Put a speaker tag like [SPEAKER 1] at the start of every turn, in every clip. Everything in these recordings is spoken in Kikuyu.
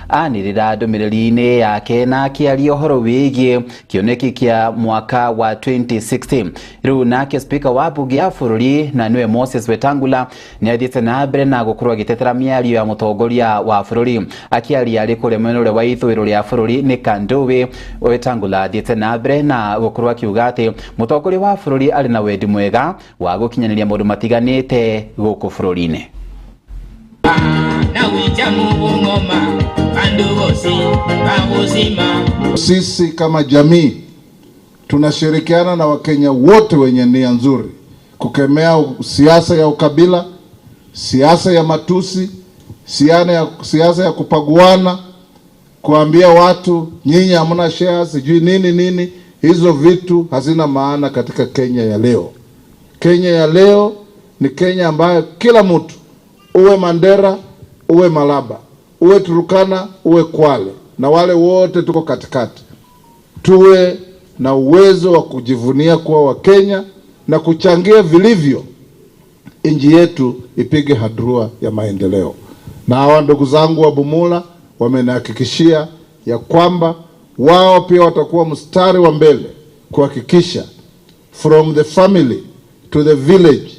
[SPEAKER 1] Anĩrĩra ndũmĩrĩri-inĩ yake na akĩaria ũhoro wĩgiĩ kĩoneki kĩa mwaka wa 2060. Rĩu nake spika wa bunge ya bũrũri na nĩwe Moses Wetangula nĩ athiĩte na mbere na gũkorwo agĩtetera mĩario ya mũtongoria wa bũrũri. Akĩaria arĩ kũrĩa mwena ũrĩa wa ithũĩro rĩa bũrũri nĩ Kanduwi, Wetangula athiĩte na mbere na gũkorwo akiuga atĩ mũtongoria wa bũrũri arĩ na wendi mwega wa gũkinyanĩria maũndũ matiganĩte gũkũ bũrũri-inĩ.
[SPEAKER 2] Sisi kama jamii tunashirikiana na Wakenya wote wenye nia nzuri kukemea siasa ya ukabila, siasa ya matusi, siasa ya kupaguana, kuambia watu nyinyi hamna shares, sijui nini nini. Hizo vitu hazina maana katika Kenya ya leo. Kenya ya leo ni Kenya ambayo kila mtu, uwe Mandera, uwe Malaba, uwe Turkana, uwe Kwale, na wale wote tuko katikati, tuwe na uwezo wa kujivunia kuwa Wakenya na kuchangia vilivyo nchi yetu ipige hatua ya maendeleo. Na hawa ndugu zangu wa Bumula wamenihakikishia ya kwamba wao pia watakuwa mstari wa mbele kuhakikisha from the family to the village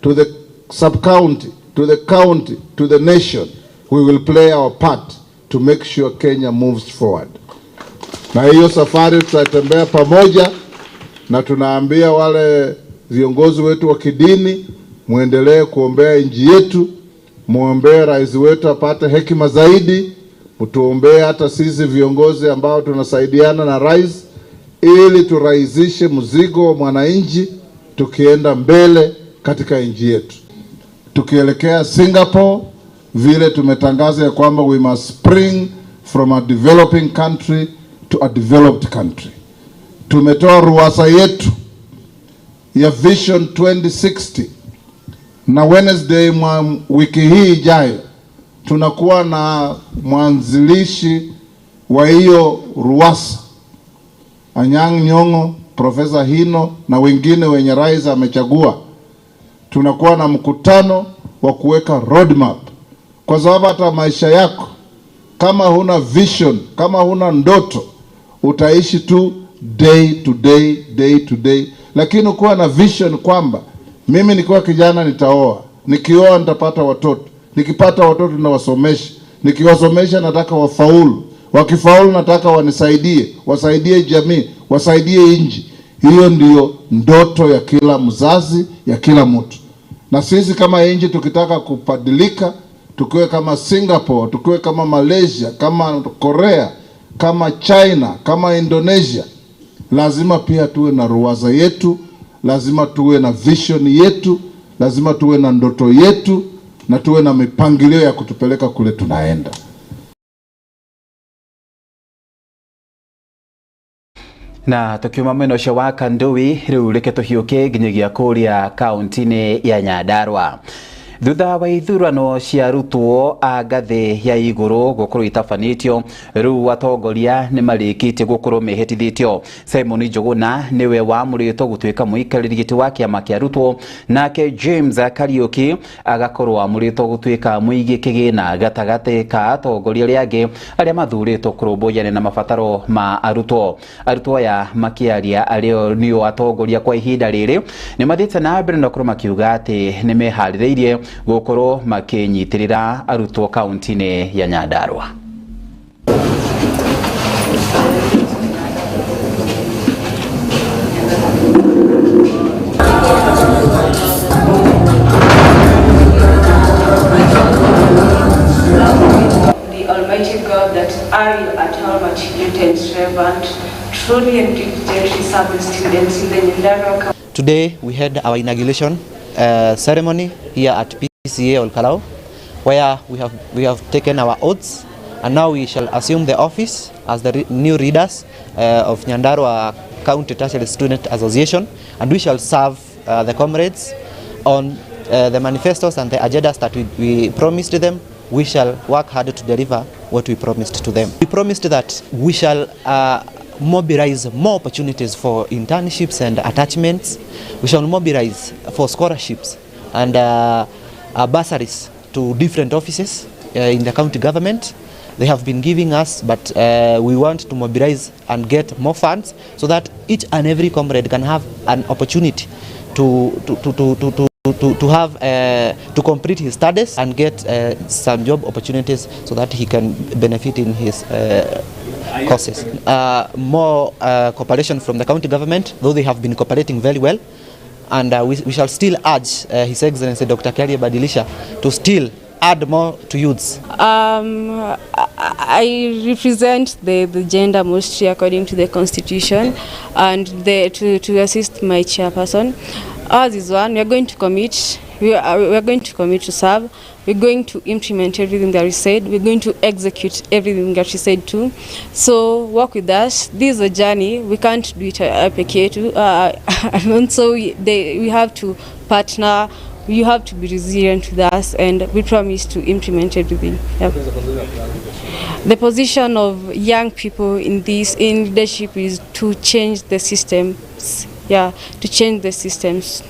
[SPEAKER 2] to the sub-county to the county to the nation, we will play our part to make sure Kenya moves forward. Na hiyo safari tutatembea pamoja, na tunaambia wale viongozi wetu wa kidini muendelee kuombea nchi yetu, muombee rais wetu apate hekima zaidi, mtuombee hata sisi viongozi ambao tunasaidiana na rais, ili turahisishe mzigo wa mwananchi tukienda mbele katika nchi yetu. Tukielekea Singapore, vile tumetangaza ya kwamba we must spring from a developing country to a developed country. Tumetoa ruwaza yetu ya Vision 2060, na Wednesday wiki hii ijayo tunakuwa na mwanzilishi wa hiyo ruwaza, Anyang' Nyong'o, Profesa Hino na wengine wenye rais amechagua. Tunakuwa na mkutano wa kuweka roadmap, kwa sababu hata maisha yako kama huna vision, kama huna ndoto, utaishi tu day to day, day to day. Lakini ukiwa na vision kwamba mimi nikiwa kijana nitaoa, nikioa nitapata watoto, nikipata watoto nawasomesha, nikiwasomesha nataka wafaulu, wakifaulu nataka wanisaidie, wasaidie jamii, wasaidie nchi. Hiyo ndiyo ndoto ya kila mzazi, ya kila mtu. Na sisi kama nchi tukitaka kubadilika, tukiwe kama Singapore, tukiwe kama Malaysia, kama Korea, kama China, kama Indonesia, lazima pia tuwe na ruwaza yetu, lazima tuwe na vision yetu, lazima tuwe na ndoto yetu, na tuwe na mipangilio ya kutupeleka kule tunaenda.
[SPEAKER 1] Na tukiuma mwena ũcio wa Kanduyi rĩu reke tũhiũke nginyagia kũrĩa kaunti-inĩ ya Nyandarua. Thutha wa ithurano cia arutwo a ngathĩ ya igũrũ gũkorwo itabanĩtio, rĩu atongoria nĩ marĩkĩtie gũkorwo mehĩtithĩtio. Simon Njuguna nĩwe wamũrĩtwo gũtuĩka mũikarĩri gĩtĩ wa kĩama kĩa arutwo, nake James Kariuki agakorwo amũrĩtwo gũtuĩka mũigi kĩgĩna gatagatĩ ka atongoria arĩa angĩ arĩa mathurĩtwo kũrũmbũyania na mabataro ma arutwo. Arutwo aya makĩaria arĩa nĩo atongoria kwa ihinda rĩrĩ nĩ mathiĩte na mbere na gũkorwo makiuga atĩ nĩ meharĩrĩirie gũkorwo makĩnyitĩrĩra arutwo kaunti-inĩ ya Nyandarua.
[SPEAKER 3] The Almighty God, that I, at all servant, truly and diligently serve the students in the Nyandarua.
[SPEAKER 4] Today we had our inauguration ceremony here at PCA Olkalou, where we have taken our oaths, and now we shall assume the office as the new leaders of Nyandarua County Tertiary Student Association, and we shall serve the comrades on the manifestos and the agendas that we promised them. We shall work hard to deliver what we promised to them. We promised that we shall mobilize more opportunities for internships and attachments. We shall mobilize for scholarships and bursaries to different offices in the county government. They have been giving us, but we want to mobilize and get more funds so that each and every comrade can have an opportunity to have to complete his studies and get some job opportunities so that he can benefit in his courses. More cooperation from the county government, though they have been cooperating very well, and we shall still urge His Excellency Dr. Kiarie Badilisha to still add more to youths.
[SPEAKER 3] I represent the gender mostly according to the constitution, and to assist my chairperson. Ours is one, we are going to commit, we are going to commit to serve, we're going to implement everything that we said, we're going to execute everything that we said too. So work with us. This is a journey, we can't do it peke yetu, and so we have to partner. You have to be resilient with us, and we promise to implement everything. Yep. The position of young people in leadership is to change the systems. Yeah, to change the systems.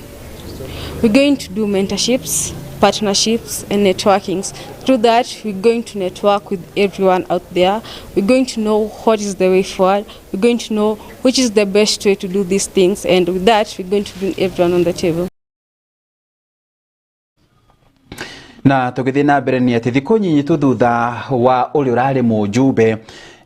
[SPEAKER 3] We're going to do mentorships, partnerships, and networkings. Through that, we're going to network with everyone out there. We're going to know what is the way forward. We're going to know which is the best way to do these things, and with that, we're going to bring everyone on the table.
[SPEAKER 1] Na tũgĩthiĩ na mbere nĩ atĩ thikũ nyinyi tu thutha wa ũrĩa ũrarĩ mũjumbe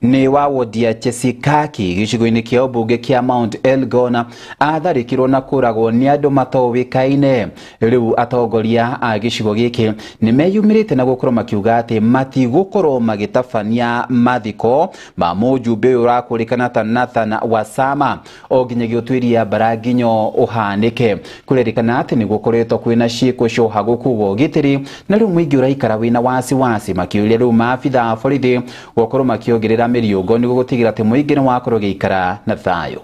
[SPEAKER 1] nĩ wa wodi ya Chesikaki gĩcigo-inĩ kĩa ũmbunge kĩa Mount Elgon atharĩkĩrwo na kũragwo nĩ andũ matoĩkaine. Rĩu atongoria a gĩcigo gĩkĩ nĩ meyumĩrĩte na gũkorwo makiuga atĩ matigũkorwo magĩtabania mathiko ma mũjumbe ũyũ ũrakũrĩkana ta Nathan Wasama o nginyagia ũtuĩria mbara nginyo ũhanĩke. Kũrerĩkana atĩ nĩ gũkoretwo kwĩna ciĩko cia ũhagũku wa ũgitĩri na rĩu mũingĩ ũraikara wĩna wasiwasi makĩũria rĩu maabitha a borithi gũkorwo makĩongerera mĩriũngo nĩguo gũtigĩrĩra atĩ mũingĩ nĩ wakorwo ũgĩikara na thayũ.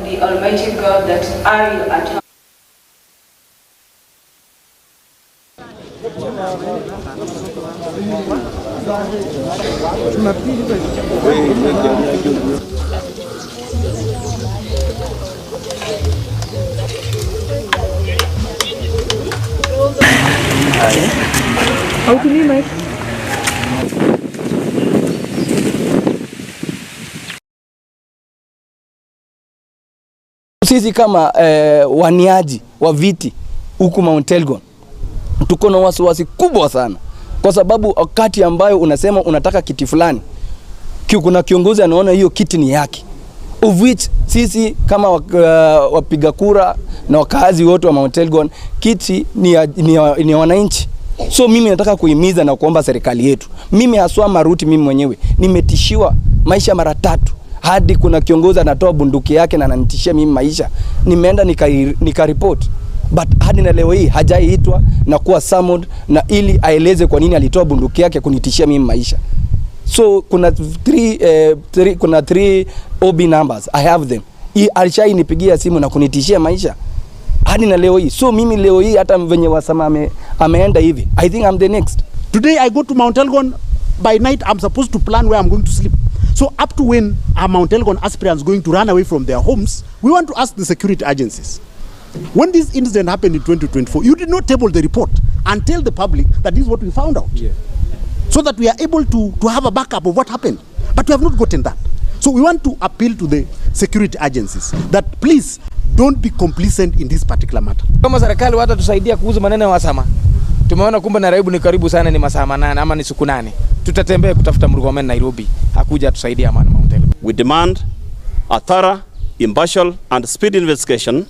[SPEAKER 3] The Almighty God that I will atone.
[SPEAKER 5] Sisi kama waniaji wa viti huku Mount Elgon tuko na wasiwasi kubwa sana, kwa sababu wakati ambayo unasema unataka kiti fulani, kuna kiongozi anaona hiyo kiti ni yake, of which sisi kama wapiga kura na wakazi wote wa Mount Elgon, kiti ni wananchi. So mimi nataka kuhimiza na kuomba serikali yetu, mimi haswa Maruti, mimi mwenyewe nimetishiwa maisha mara tatu, hadi kuna kiongozi anatoa bunduki yake na ananitishia mimi maisha. Nimeenda nikaripoti, but hadi na leo hii hajaiitwa na kuwa summoned na ili aeleze kwa nini alitoa bunduki yake kunitishia mimi maisha. So kuna three OB numbers, I have them. Alishainipigia simu na kunitishia maisha hadi na leo hii. So mimi leo hii hata venye Wasama ameenda hivi, I think I'm the next.
[SPEAKER 6] Today I go to Mount Elgon by night. I'm supposed to plan where I'm going to sleep. So up to when are Mount Elgon aspirants going to run away from their homes? We want to ask the security agencies. When this incident happened in 2024, you did not table the report and tell the public that this is what we found out. Yeah. So that we are able to have a backup of what happened. But we have not gotten that. So we want to appeal to the security agencies that please don't be complacent in this particular matter.
[SPEAKER 7] Kama serikali watatusaidia kuhusu maneno ya Wasama, tumeona kumbe Nairobi ni karibu sana, ni masaa 8 ama ni siku 8. Tutatembea kutafuta Murkomen Nairobi, hakuja tusaidia amani Mount Elgon.
[SPEAKER 8] We demand a thorough, impartial and speedy investigation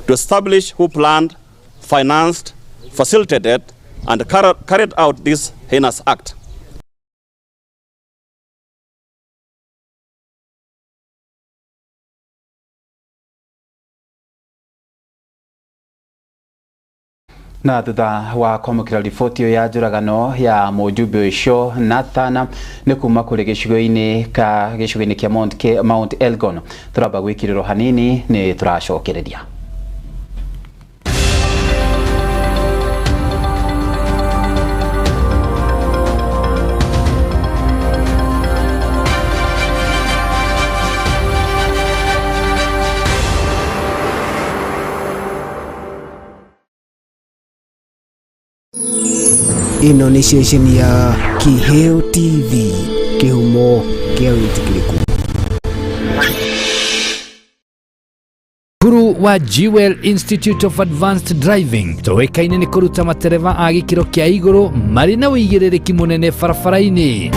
[SPEAKER 8] to establish who planned, financed, facilitated and carried out this heinous act.
[SPEAKER 1] Na thutha wa kwamũkĩra riboti ĩyo ya njũragano ya mũjumbe ũcio Nathan nĩ kuma kũrĩ gĩcigo-inĩ kĩa Mount Elgon, tũramba gwĩkĩrĩrwo hanini nĩ tũracokereria.
[SPEAKER 9] Ĩno nĩ ceceni ya Kiheo TV, kĩhumo kĩa wĩtĩkĩrĩku.
[SPEAKER 10] Cukuru wa Jewel Institute of Advanced Driving tũĩkaine nĩ kũruta matereba a gĩkĩro kĩa igũrũ marĩ na ũigĩrĩrĩki mũnene barabara-inĩ.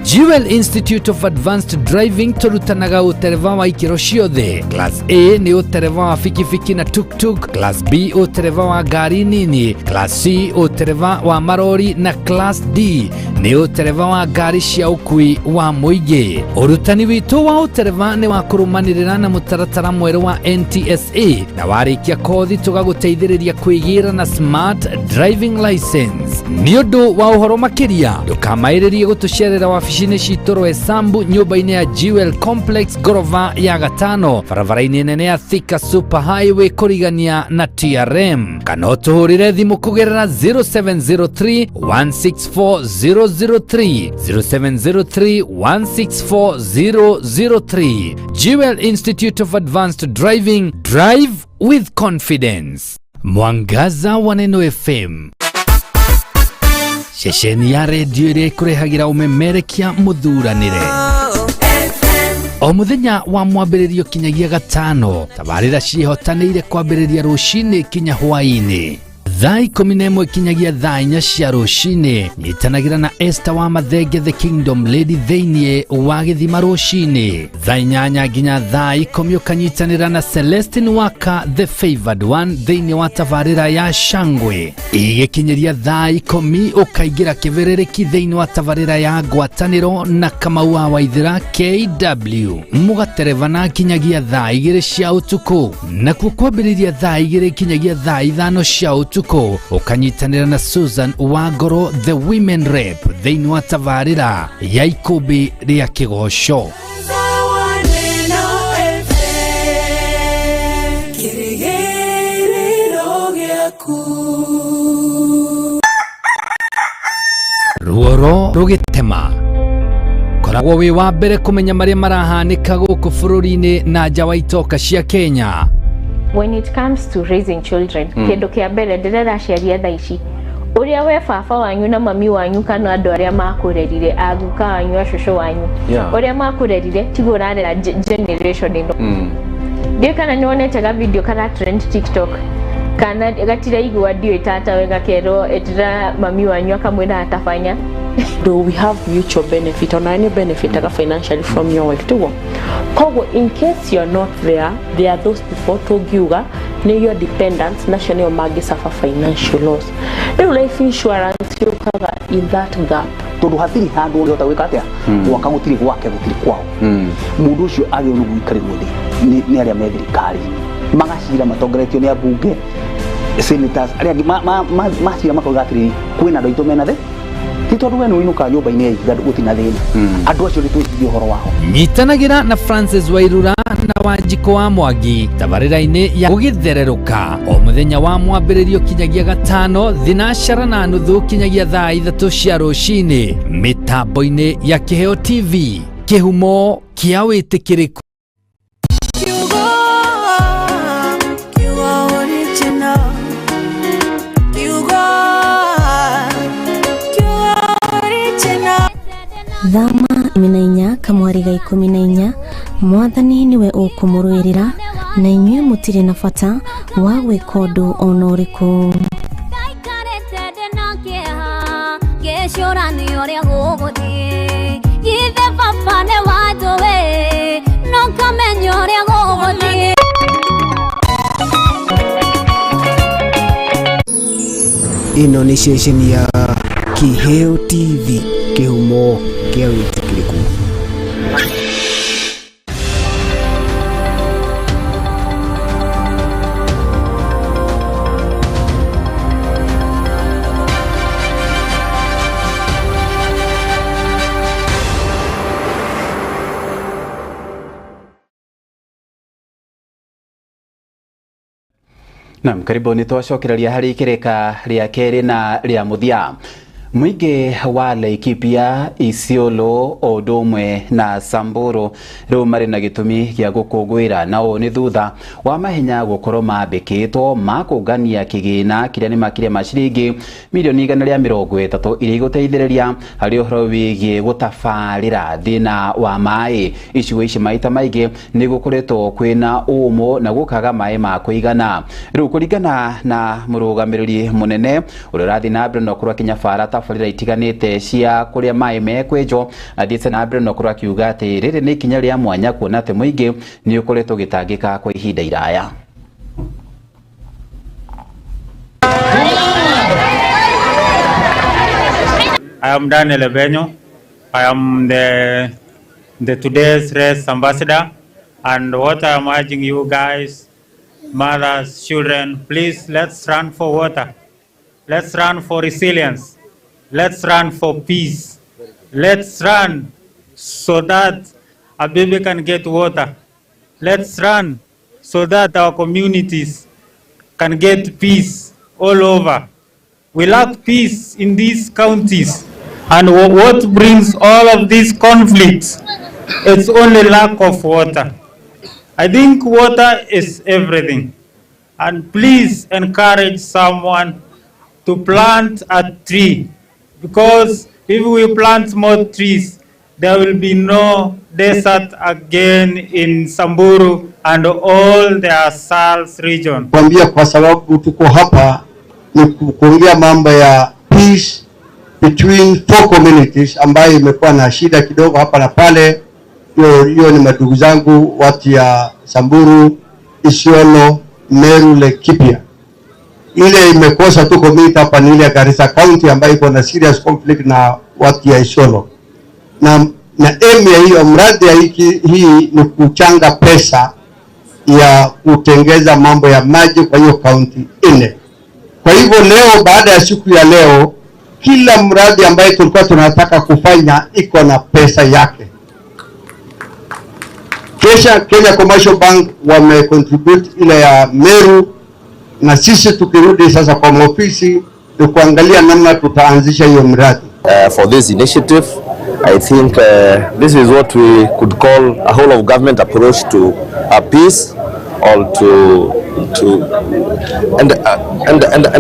[SPEAKER 10] Jewel Institute of Advanced Driving tũrutanaga ũtereba wa ikĩro ciothe. Class A nĩ ũtereba wa bikibiki na tuktuk, Class B ũtereba wa ngari nini, Class C ũtereba wa marori na Class D nĩ ũtereba wa ngari cia ũkui wa mũingĩ. Ũrutani witũ wa ũtereba nĩ wa kũrũmanĩrĩra na mũtaratara mwerũ wa NTSA na warĩkia kothi tũgagũteithĩrĩria kwĩgĩra na smart driving license. Nĩ ũndũ wa ũhoro makĩria ndũkamaĩrĩrie gũtũcerera wabici-inĩ citũ Roysambu nyũmba-inĩ ya Jewel Complex ngorova ya gatano barabara-inĩ nene ya Thika Super Highway kũrigania na TRM, kana ũtũhũrĩre thimũ kũgerera 0703 164 003 0703 164 003. Jewel Institute of Advanced Driving, drive with confidence. Mwangaza wa Neno FM, ceceni ya redio ĩrĩa ĩkũrehagĩra ũmemerekia mũthuranĩre o mũthenya wa mwambĩrĩrio kinyagia gatano. Tabarĩra ciĩhotanĩire kwambĩrĩria rũcinĩ kinya hwaĩ-inĩ thaa 11 kinyagia thaa 4 cia rũcinĩ. Nyitanagĩra na Esther wa Mathenge the Kingdom Lady thĩinĩ wa gĩthima rũcinĩ thaa 8 nginya thaa 10, ũkanyitanĩra na Celestine Waka the Favored One thĩinĩ wa tabarĩra ya Shangwe. Igĩkinyĩria thaa 10 ũkaingĩra kĩbĩrĩrĩki thĩinĩ wa tabarĩra ya Ngwatanĩro na Kamau wa Waithĩra KW, mũgaterebana kinyagia thaa 2 cia ũtukũ. Nakuo kwambĩrĩria thaa 2 kinyagia thaa 5 cia ũtukũ ũkanyitanĩra na Susan Wangoro the Women Rep thĩinĩ wa tabarĩra ya Ikũmbĩ rĩa Kĩgoco. Ruoro rũgĩtema, koragwo wĩ wa mbere kũmenya marĩa marahanĩka gũkũ bũrũri-inĩ na nja wa itoka cia Kenya.
[SPEAKER 11] When it comes to raising children, kĩndũ kĩa mbere ndĩrera aciari a thaa ici, ũrĩa we baba wanyu na mami wanyu kana andũ arĩa makũrerire, aguka wanyu, acũcũ wanyu, ũrĩa makũrerire tiguo ũrarera generation ĩno. Ndiũĩ kana nĩ wonete ga video kara trend TikTok, kana gatiraigua ndiũĩ tata we gakerwo ĩtĩra mami wanyu akamwĩra atafanya.
[SPEAKER 12] Do we have mutual benefit or any benefit financially from your wife too? Koguo in case you're not there, there are those people tũngiuga nĩ your dependents nacio nĩo mangĩ suffer financial loss. Rĩu life insurance yũkaga in that gap.
[SPEAKER 13] Tondũ hatirĩ handũ ũngĩhota gwĩka atĩa, gwaka gũtirĩ gwake gũtirĩ kwao. Mũndũ ũcio agĩrĩirwo nĩ gũikarĩrwo thĩ nĩ arĩa me thirikari, magacira matongoretio nĩ ambunge, senators arĩa angĩ macira makauga atĩrĩrĩ, kwĩna andũ aitũ mena thĩ, ti tondũ we nĩ ũinũkaga nyũmba-inĩ ya ihiga gũtirĩ na thĩna. Andũ acio nĩ twĩcirie ũhoro wao.
[SPEAKER 10] Nyitanagĩra na Francis Wairura na Wanjikũ wa Mwangi tabarĩra-inĩ ya gũgĩthererũka o mũthenya wa mwambĩrĩrio kinyagia gatano 4:30 kinyagia thaa 3 cia rũcinĩ mĩtambo-inĩ ya Kĩheo TV, kĩhumo kĩa wĩtĩkĩrĩku.
[SPEAKER 14] Thama 14 kamwari ga 14, mwathani niwe ũkũmũrũĩrĩra na inyuĩ mũtirĩ na bata wa gwĩka ũndũ ona ũrĩkũ.
[SPEAKER 9] Ĩno nĩ ceceni ya Kiheo TV, kĩhumo kĩa wĩtĩkĩrĩku.
[SPEAKER 1] Naam, karibu nĩ twacokereria harĩ ikĩrĩka rĩa kerĩ na rĩa mũthia. Mũingĩ wa Laikipia, Isiolo o ũndũ ũmwe na Samburu rĩu marĩ na gĩtũmi gĩa gũkũngũĩra, na ũũ nĩ thutha wa mahenya gũkorwo mambĩkĩtwo ma kũngania kĩgĩna kĩrĩa nĩ makĩria ma ciringi mirioni 130 iria igũteithĩrĩria harĩ ũhoro wĩgiĩ gũtabarĩra thĩna wa maĩ. Icigo ici maita maingĩ nĩ gũkoretwo kwĩna ũmũ na gũkaga maĩ ma kũigana. Rĩu kũringana na mũrũgamĩrĩri mũnene ũrĩa ũrathiĩ na mbere na gũkorwo akĩnyabara tabarĩra itiganĩte cia kũrĩa maĩ mekwenjwo, athiĩte na mbere na gũkorwo akiuga atĩ rĩrĩ nĩ ikinya rĩa mwanya kuona atĩ mũingĩ nĩ ũkoretwo ũgĩtangĩka kwa ihinda iraya.
[SPEAKER 15] I am Daniel Ebenyo. I am the today's race ambassador, and what I am urging you guys, mothers, children, please let's run for water. Let's run for resilience. Let's run for peace. Let's run so that a baby can get water. Let's run so that our communities can get peace all over. We lack peace in these counties. And what brings all of these conflicts? It's only lack of water. I think water is everything. And please encourage someone to plant a tree, because if we plant more trees, there will be no desert again in Samburu and all the Asals region.
[SPEAKER 16] Kwambia kwa sababu tuko hapa ni kuongea mambo ya peace between four communities ambayo imekuwa na shida kidogo hapa na pale. Hiyo ni madugu zangu watu ya Samburu, Isiolo, Meru, Laikipia. Ile imekosa tu community hapa ni ile ya Garissa County ambayo iko na serious conflict na watu ya Isiolo. Na aim ya hiyo mradi ya hii ni kuchanga pesa ya kutengeza mambo ya maji kwa hiyo county nne. Kwa hivyo leo, baada ya siku ya leo, kila mradi ambaye tulikuwa tunataka kufanya iko na pesa yake. Kesha Kenya Commercial Bank wame contribute ile ya Meru, na sisi tukirudi sasa kwa ofisi ni kuangalia namna tutaanzisha hiyo mradi.
[SPEAKER 17] For this initiative, I think this is what we could call a whole of government approach to a peace, or to and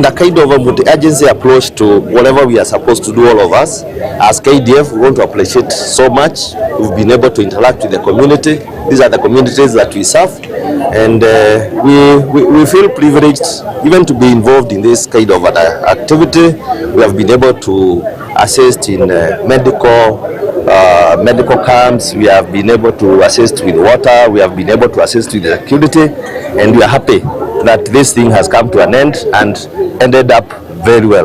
[SPEAKER 17] a kind of a multi-agency approach to whatever we are supposed to do, all of us. As KDF, we want to appreciate so much. We've been able to interact with the community. These are the communities that we serve, and we feel privileged even to be involved in this kind of an activity. We have been able to assist in medical camps. We have been able to assist with water. We have been able to assist with the security, and we are happy that this thing has come to an end and ended up very well.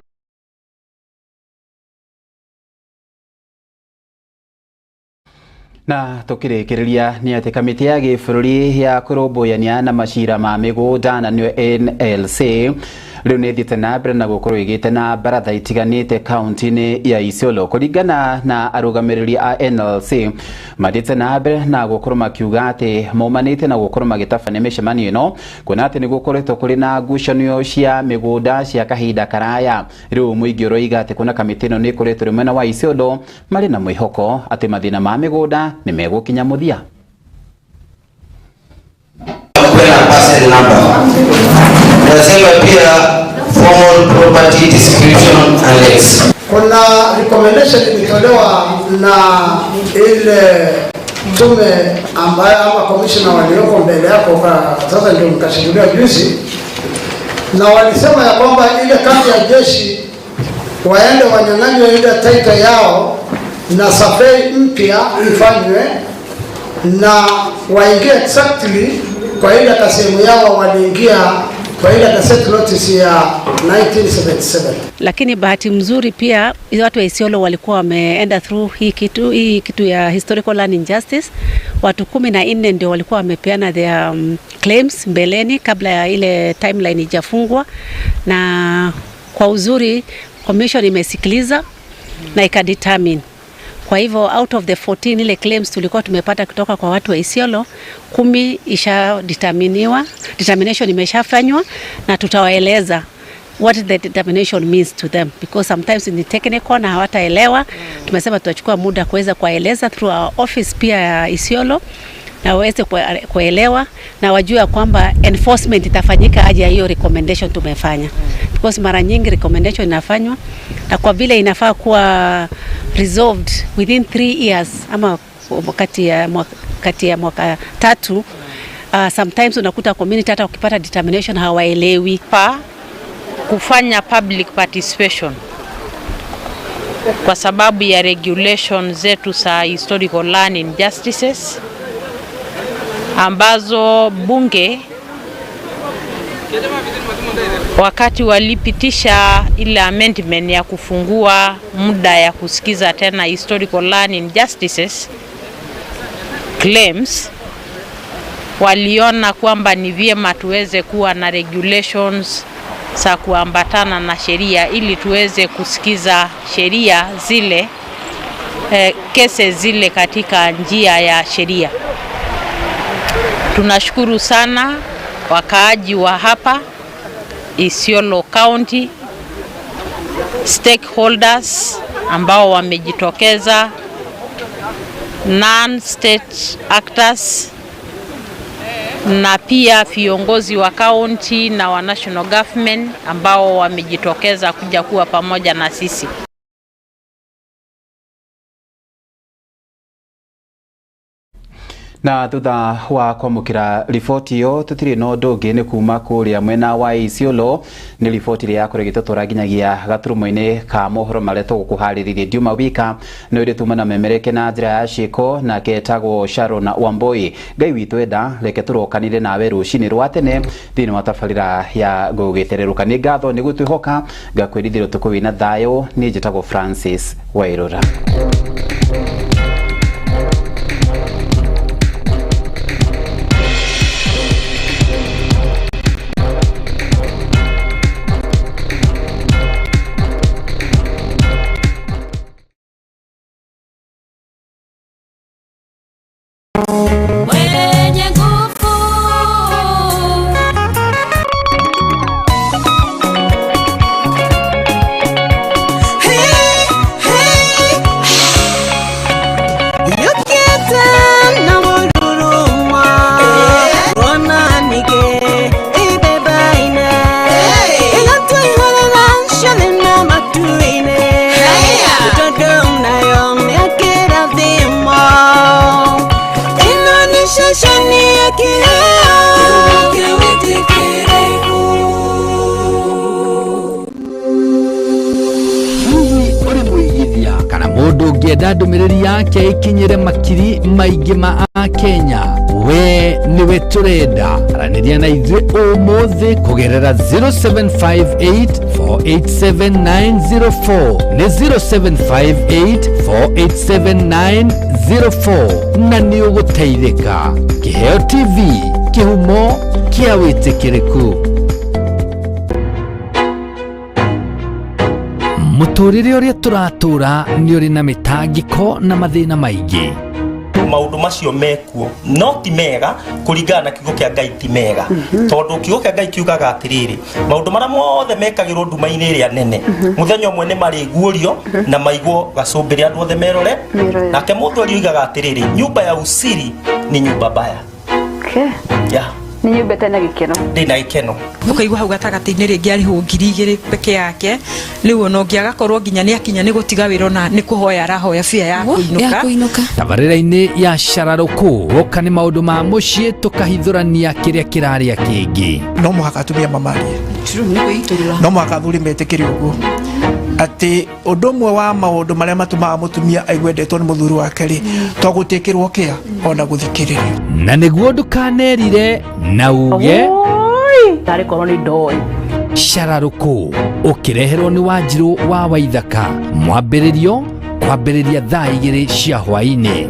[SPEAKER 1] Na tukirikiriria ni ati kamiti ya gibũrũri ya kũrũmbũyania na macira ma mĩgũnda na nĩyo NLC rĩu nĩ ĩthiĩte na mbere na gũkorwo ĩgĩte na baratha itiganĩte kaunti-inĩ ya Isiolo. Kũringana na arũgamĩrĩri a NLC, mathiĩte na mbere na gũkorwo makiuga atĩ maumanĩte na gũkorwo magĩtabania mĩcemanio ĩno kuona atĩ nĩ gũkoretwo kũrĩ na ngucanio cia mĩgũnda cia kahinda karaya. Rĩu mũingĩ ũroiga atĩ kuona kamĩtĩ ĩno nĩ ĩkoretwo ĩrĩ mwena wa Isiolo, marĩ na mwĩhoko atĩ mathĩna ma mĩgũnda nĩ megũkinya mũthia.
[SPEAKER 18] Tunasema pia formal property description annex.
[SPEAKER 19] Kuna recommendation ilitolewa na ile tume ambayo ama commissioner walioko mbele yako kwa sasa ndio mkashuhudia juzi, na walisema ya kwamba ile kambi ya jeshi waende wanyang'anywe ile title yao na survey mpya ifanywe na waingie exactly kwa ile kasehemu yao waliingia kwa ile gazette notice ya 1977.
[SPEAKER 20] Lakini bahati mzuri pia watu wa Isiolo walikuwa wameenda through hii kitu ya historical land injustice. Watu 14 ndio walikuwa wamepeana their claims mbeleni kabla ya ile timeline ijafungwa, na kwa uzuri commission imesikiliza na ikadetermine. Kwa hivyo out of the 14 ile claims tulikuwa tumepata kutoka kwa watu wa Isiolo, 10 isha determiniwa, determination imeshafanywa na tutawaeleza What the determination means to them, because sometimes ni technical na hawataelewa. Tumesema tutachukua muda kuweza kuwaeleza through our office pia ya Isiolo na waweze kuelewa na wajue ya kwamba enforcement itafanyika aje ya hiyo recommendation tumefanya, because mara nyingi recommendation inafanywa na kwa vile inafaa kuwa resolved within 3 years ama kati ya mwaka 3, sometimes unakuta community hata wakipata determination hawaelewi.
[SPEAKER 21] Pa kufanya public participation kwa sababu ya regulation zetu za historical land injustices ambazo bunge wakati walipitisha ile amendment ya kufungua muda ya kusikiza tena historical land injustices claims, waliona kwamba ni vyema tuweze kuwa na regulations za kuambatana na sheria ili tuweze kusikiza sheria zile, kesi zile katika njia ya sheria. Tunashukuru sana wakaaji wa hapa Isiolo County, stakeholders ambao wamejitokeza, non-state actors na pia viongozi wa county na wa national government ambao wamejitokeza kuja kuwa pamoja na sisi.
[SPEAKER 1] Na thutha wa kwamũkĩra riboti ĩyo, tũtirĩ na ũndũ ũngĩ nĩ kuma kũrĩa mwena wa Isiolo. Nĩ riboti ĩrĩa yakorwo ĩgĩtũtwara nginyagia gaturumo-inĩ ka mohoro marĩa tũgũkũharĩrĩria. Ndiuma wika nĩ ũrĩ tuma na memereke na njĩra ya ciĩko, nake etagwo Sharon Wamboi. Ngai witũ enda, reke tũrokanire nawe rũcinĩ rwa tene thĩinĩ wa tabarĩra ya gũgĩtererũka. Nĩ ngatho nĩ gũtwĩhoka, ngakwĩrithĩra ũtukũ wĩna thayũ. Niĩ njĩtagwo Francis Wairũra.
[SPEAKER 22] Mwenye nguvu.
[SPEAKER 23] Yukite na mururuma onanige ibebaine igatwihorera ciana matuine tondu nayo nĩakĩrathimo ĩno nĩ ceceni ya kĩheo kĩwĩtĩkĩrĩku.
[SPEAKER 10] Hihi ũrĩ mũigithia kana mũndũ ũngĩenda ndũmĩrĩri yake ĩkinyĩre makiri maingĩ ma akenya? We nĩwe tũrenda. Aranĩria na ithuĩ ũmũthĩ kũgerera 0758487904, nĩ 0758487904, na nĩ ũgũteithĩka. Kĩheo TV, kĩhumo kĩa wĩtĩkĩrĩku. Mũtũrĩre ũrĩa tũratũra nĩ ũrĩ na mĩtangĩko na mathĩna maingĩ.
[SPEAKER 24] Maundu macio mekuo no ti mega kuringana na kiugo kia Ngai, ti mega tondu kiugo kia Ngai kiugaga atiriri, maundu maria mothe mekagirwo nduma-inĩ ĩrĩa nene, muthenya ũmwe nĩ marĩguũrio na maigwo gacumbĩrĩ andũ othe merore.
[SPEAKER 25] Merore.
[SPEAKER 24] Nake mũthuri oigaga atiriri, nyumba ya usiri ni nyumba mbaya. Yeah.
[SPEAKER 25] Nĩ nyũmba ĩtarĩ na gĩkeno.
[SPEAKER 24] Ndĩ na gĩkeno.
[SPEAKER 26] Ũkaigua hau gatagatĩ-inĩ rĩngĩ arĩhwo 2000 peke yake. Rĩu ona ũngĩ agakorwo nginya nĩ akinya nĩ gũtiga wĩra, ona nĩ kũhoya arahoya bia ya kũinũka.
[SPEAKER 10] Tabarĩra-inĩ ya cararũkũ woka nĩ maũndũ ma mũciĩ, tũkahithũrania kĩrĩa kĩrarĩa kĩngĩ.
[SPEAKER 27] No mũhaka atumia mamarie, no mũhaka athuri metĩkĩre ũguo atĩ ũndũ ũmwe wa maũndũ marĩa matũmaga mũtumia aigue endetwo nĩ mũthuri wake rĩ, to gũtĩkĩrwo kĩa ona gũthikĩrĩrio.
[SPEAKER 10] Na nĩguo ndũkanerire na uge
[SPEAKER 12] tarĩ korwo nĩ ndoĩ.
[SPEAKER 10] Cararũkũ ũkĩreherwo nĩ Wanjirũ wa Waithaka, mwambĩrĩrio kwambĩrĩria thaa 2 cia hwaĩ-inĩ.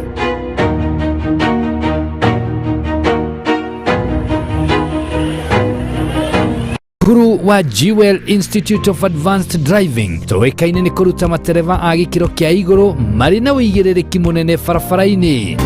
[SPEAKER 10] Cukuru wa Jewel Institute of Advanced Driving tũĩkaine nĩ kũruta matereba a gĩkĩro kĩa igũrũ marĩ na ũigĩrĩrĩki mũnene barabara-inĩ.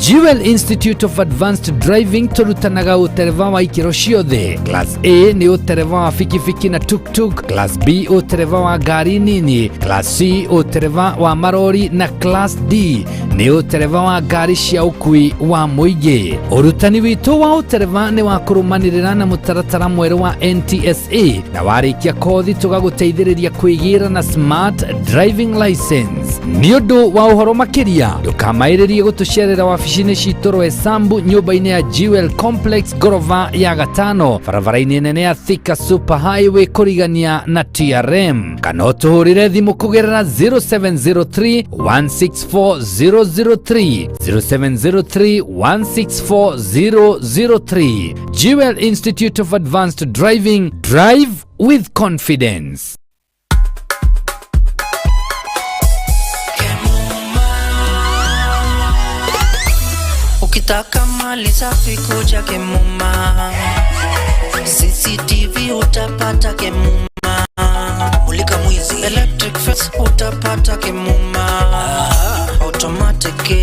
[SPEAKER 10] Jewel Institute of Advanced Driving tũrutanaga ũtereba wa ikĩro ciothe. Class A nĩ ũtereba wa bikibiki na tuktuk, Class B ũtereba wa ngari nini, Class C ũtereba wa marori na Class D nĩ ũtereba wa ngari cia ũkui wa mũingĩ. Ũrutani witũ wa ũtereba nĩ wa kũrũmanĩrĩra na mũtaratara mwerũ wa NTSA na warĩkia kothi tũgagũteithĩrĩria kwĩgĩra na smart driving license. Nĩ ũndũ wa ũhoro makĩria ndũkamaĩrĩrie gũtũcerera wabici-inĩ citũ Roysambu nyũmba-inĩ ya Jewel Complex ngorova ya gatano barabara-inĩ nene ya Thika Super Highway kũrigania na TRM, kana ũtũhũrĩre thimũ kũgerera 0703 164 003, 0703 164 003. Jewel Institute of Advanced Driving, drive with confidence.
[SPEAKER 2] Ukitaka mali safi kuja Kemuma, CCTV utapata Kemuma, mulika mwizi, electric fence utapata Kemuma, automatic.